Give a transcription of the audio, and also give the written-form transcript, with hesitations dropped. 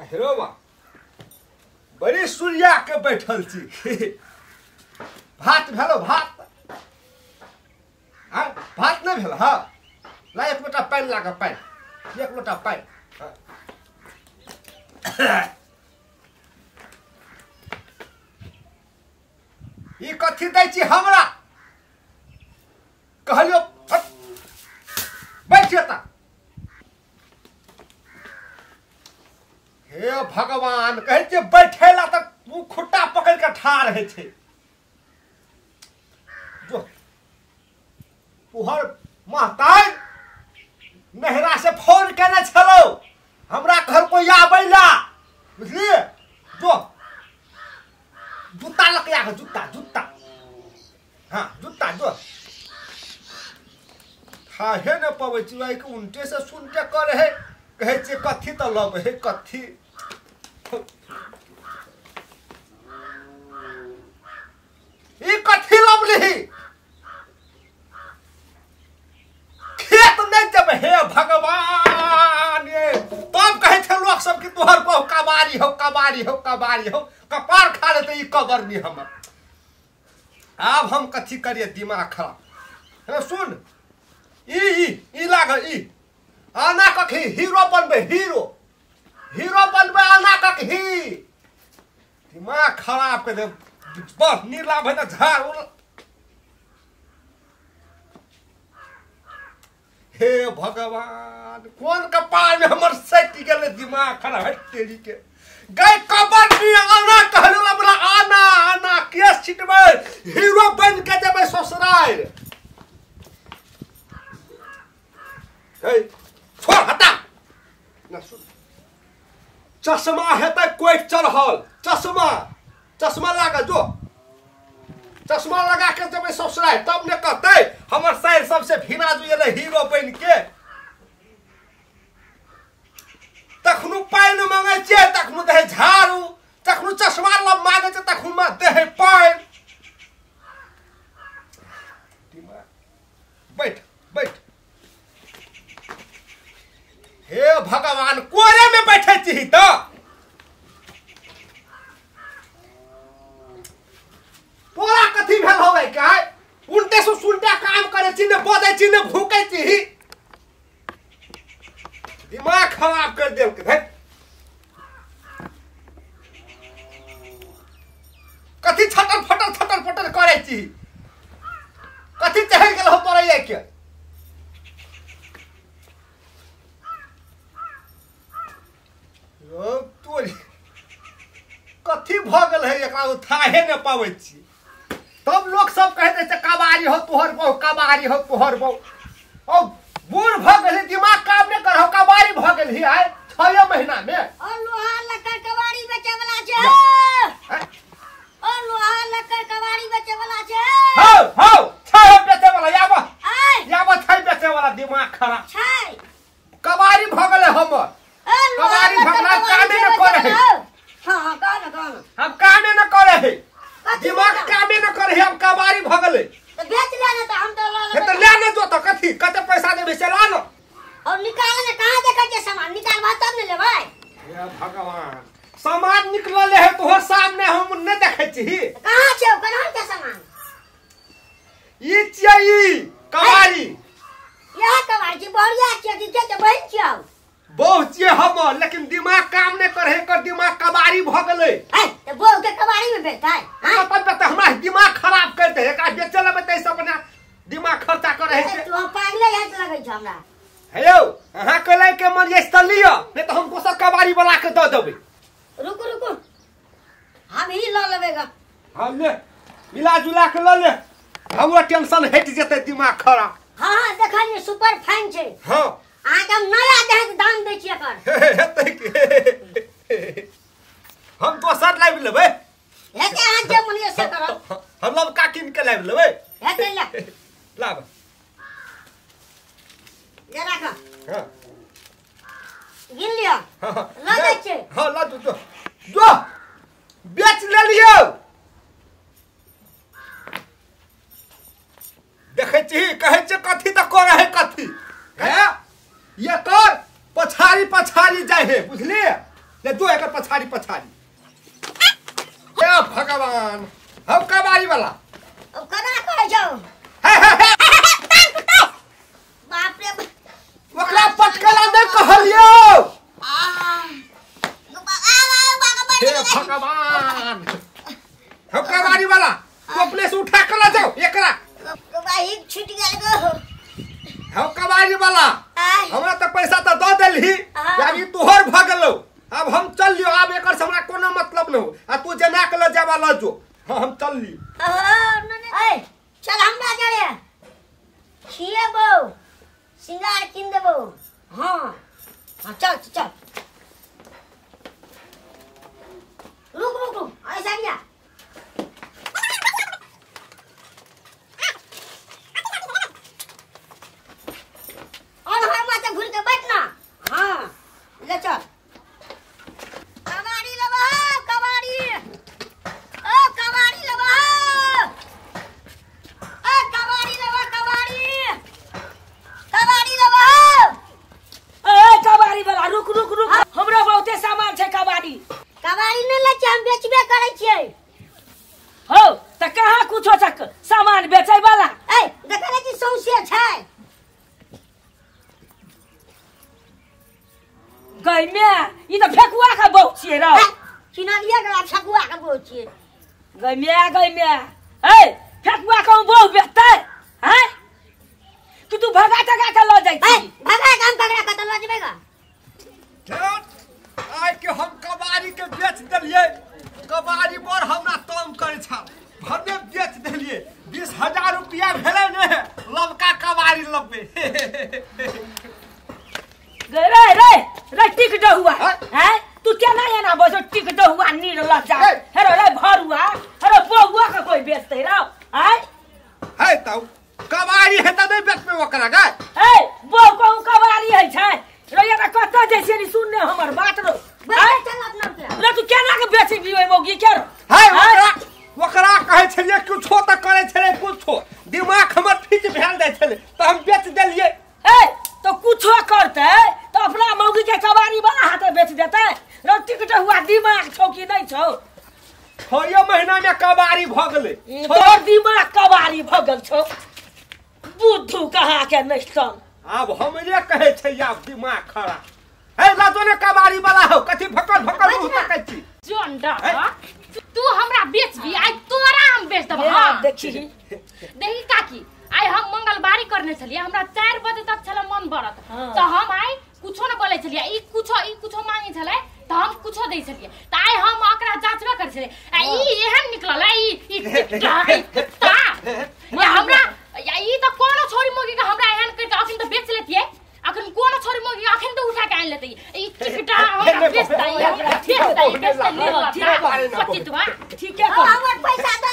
हेरो बा बड़ी सूर्या के बैठल छी। भात भेलो? भात भात नहीं भेल? हाँ ला एक लोटा पानि लाग, पानि एक लोटा पानि। ई कथी दै छी हमरा? कहलियो बैठ जेता। हे भगवान, कहै छियै बैठे ला तऽ ओ खुट्टा पकड़ के ठाढ़ होइ छै। जो तोहर महताइ नहरा से फोन केने छलौ, हमरा घर कोई आबै ला, बुझलिए? जो जूता लऽ के आगे, जूता जूता, हाँ जूता। जो खाहे न पबै छी, के उल्टे से सुनटे करे है। कहै छियै कथी तऽ लबै है कथी? ई कथी लबली? खेत नहीं जेबै। हे भगवान, ये तब कहै छै लोक सब कि तोहर बहु कबारी हौ, कबारी हौ, कबारी हौ, कपार खा लेतै ई कबरनी हमर। आब हम कथी करिए, दिमाग खराब। हे सुन, ई ई ई लागल ई आना कखी हीरो बनबै, हीरो हीरो बनबै आना कखी। दिमाग खराब कर दे बस। नीला भै झाड़। हे भगवान, कोन कपार में हमर सटि गेलै? दिमाग खराब है तेरी के। गई कबड्डी आना कहलू ला बोला आना आना, केस छिटबै, हीरो बन के जेबै ससुराल। हे छोड़, हटा ना। सुन, चश्मा हेतै कोइ चढ़ल, चश्मा चश्मा लागा, जो चश्मा लगा के जेबै ससुराल तब ने कहतै हमर साइर सबसे भिना जो एलै हीरो बन के। तखनु पानि मांगै छियै तखनु दै झाड़ू, तखनु चश्मा ल मांगै छै तखनु दै पानि। बैठ बैठ। हे भगवान, कोरे में बैठे छी तऽ तोरा कथी भेल होवे के? उल्टे से सुनटे काम करे छी, ने बजै छी ने भूकै छी, दिमाग खराब कर देलकै। धै कथी छटर फटर छटर फटर करे छी? कथी चढ़ि गेल हो तोरा ये के? ओ तोरी कथी भऽ गेल है एकरा? ओ थाहे ने पाबै छी। तब लोग सब कहते छै कबारी हो तोहर बहु, कबारी हो तोहर बहु। ओ बूढ़ भऽ गेल, दिमाग काम नहि करहो, कबारी भऽ गेल ही आइ 6 महीना में। और लोहा लक्कड़ कबारी बेचे वाला छै, और लोहा लक्कड़ कबारी बेचे वाला छै। हौ हौ छै बेचे वाला, आब आब छै बेचे वाला। दिमाग खराब छै, कबारी भऽ गेलै हमर, कबारी भऽ गेलै, कामे न करे है। हां हां कह न कह न, हम कामे न करे है, दिमाग कामे न करे है, हम कबारी भऽ गेलै। त बेच ले न त हम त ल लेबै। त ले न जो त कथी कते पैसा देबै से ला न। और निकाल न, कहां देखै छै सामान? निकालबा तब न लेबै। हे भगवान, सामान निकलले है तोहर सामने, हम न देखै छी। कहां छै? कहां छै सामान? ई छियै ई कबारी। यह कबारी छी, बढ़िया छै कि के बहिन छियौ? बहु छियै हमर, लेकिन दिमाग काम नहि करे, एकर दिमाग कबारी भऽ गेलै। ए त बहु के कबारी में बेचतै? हां तब त हमरा दिमाग खराब कर दे। एकरा बेचे लेबै त सब अपना दिमाग खर्चा करे है। तू पागले हाथ लगै छ हमरा। हे यौ, अहाँ के लै के मन अछि त लिअ, नहि त हम दोसर कबारी वाला के दऽ देबै। रुकू रुकू, हम ही ल लेबै ग। हम ले मिला जुला के ल ले, हमरो टेंशन हटि जेतै, दिमाग खराब। हां हां देखलियै सुपर फाइन छै। हां अहाँके हम नया देहक दाम दै छियै एकर। हेतै की, हम दोसर लाबि लेबै। हेतै, अहाँ जे मन यऽ से करब। हम लबका कीन के लाबि लेबै। हेतै ले लाब ले राख। हां गिन लिअ, ल दै छियै। हां ल जो जो बेच लेलियौ। देखै छी कहै छै कथी तऽ करे है कथी है। ये कर पछाड़ी पछाड़ी जाए है, बुझलिए? ले जो एकर पछाड़ी पछाड़ी। हे भगवान, हम कबाड़ी वाला अब कना कहै छौ? हे हे हे, बाप रे, ओकरा पटकला नै कहलियौ। हे भगवान, हम कबाड़ी वाला तू अपने से उठा के ला जाओ एकरा। कबाड़ी छूट गेल गो। हम कबाड़ी वाला, हमरा त पैसा त the देलही, आब ई तोहर भ गेलौ। अब हम चल लियो, आब एकर से हमरा कोनो मतलब न हो। आ तू जेना के ल जाबा ल जो, हम चल लियो। ए चल हमरा जरे खिएबौ, सिंगार किन देबौ। हां हां चल चल, रुक रुक रुक, ऐसा किया। और हम माथे घुर के बैठ ना। हां ले चल। कबाड़ी लेबो, कबाड़ी, ओ कबाड़ी लेबो, ओ कबाड़ी लेबो, कबाड़ी, कबाड़ी लेबो। ए कबाड़ी वाला रुक रुक रुक, हमरा बहुते सामान छै कबाड़ी। कबाड़ी नै लै छियै, हम बेचबे करै छियै। हो त कहाँ कुछो छै सामान बेचै वाला? ए देखै नै छी सौंसे छै। गई में ई त फेकुआ के बहु छियै रौ। चिन्हलियै गला, फेकुआ के बहु छियै। गई में, गई में, ए फेकुआ के बहु बेचतै? हैं कि तू भगा तगा के ल जाइ छी? भगा के हम ककरा कत ल जेबै गा? आइ के हम कबाड़ी के बेच देलियै। कबाड़ी बड़ हमरा तंग करै छल, भने बेच देलियै। 20,000 रुपया भेलै ने, लबका कबाड़ी लबे। रे रे रे रे टिक डहुआ, हैं तू केना एना बजो? टिक डहुआ नीर लजा, हे रे भरुआ, हे रे बौआ के कोई बेचतै रौ? हैं हे तौ कबाड़ी हे त नै बेचबै ओकरा गे। ए बौ कहू कबाड़ी है छै रे, एना कत जाइ छियै? सुन ने हमर बात रो, चल अपना के रे। तू केना के बेचबी ओइ मौगी के रो? हे ओकरा, ओकरा कहै छलियै कुछो त करै छलै, कुछो दिमाग हमर फिट भेल जाइ छलै त हम बेच देलियै। ए तो कुछो करतै त अपना मौगी के कबाड़ी वाला हाथे बेच देतै? रो टिकट हुआ दिमाग छौ कि नै छौ? 6 महीना में कबाड़ी भ गेलै। तोर दिमाग कबाड़ी भ गेल छौ, बुद्धू कहा के नैसन। आब हमरे कहै छै आब दिमाग खराब। हे लाजो ने कबाड़ी वाला हो, कथी भकल भकल मुंह तकै छी? जोन डा तू हमरा बेचबी, आइ तोरा हम बेच देबौ। हां देखी देखी काकी, आइ हम मंगलवारी करने छलियै, हमरा 4 बजे तक छल मन बरत। त हम आइ कुछो न बोलै छलियै, ई कुछो ई कुछो मांगे छलै त हम कुछो दै छलियै। त आइ हम ओकरा जांचबे करै छलियै, आ ई एहन निकलल, ई ई टिकटा, ई कुत्ता। या हमरा या ई त कोनो छोरी मोगी के हमरा एहन कर के अखन त बेच लेतियै, अखन कोनो छोरी मोगी अखन त उठा के आनि लेतै। ई टिकटा हमरा बेचतै, हमरा बेचतै, बेचतै। ठीके हमर पैसा द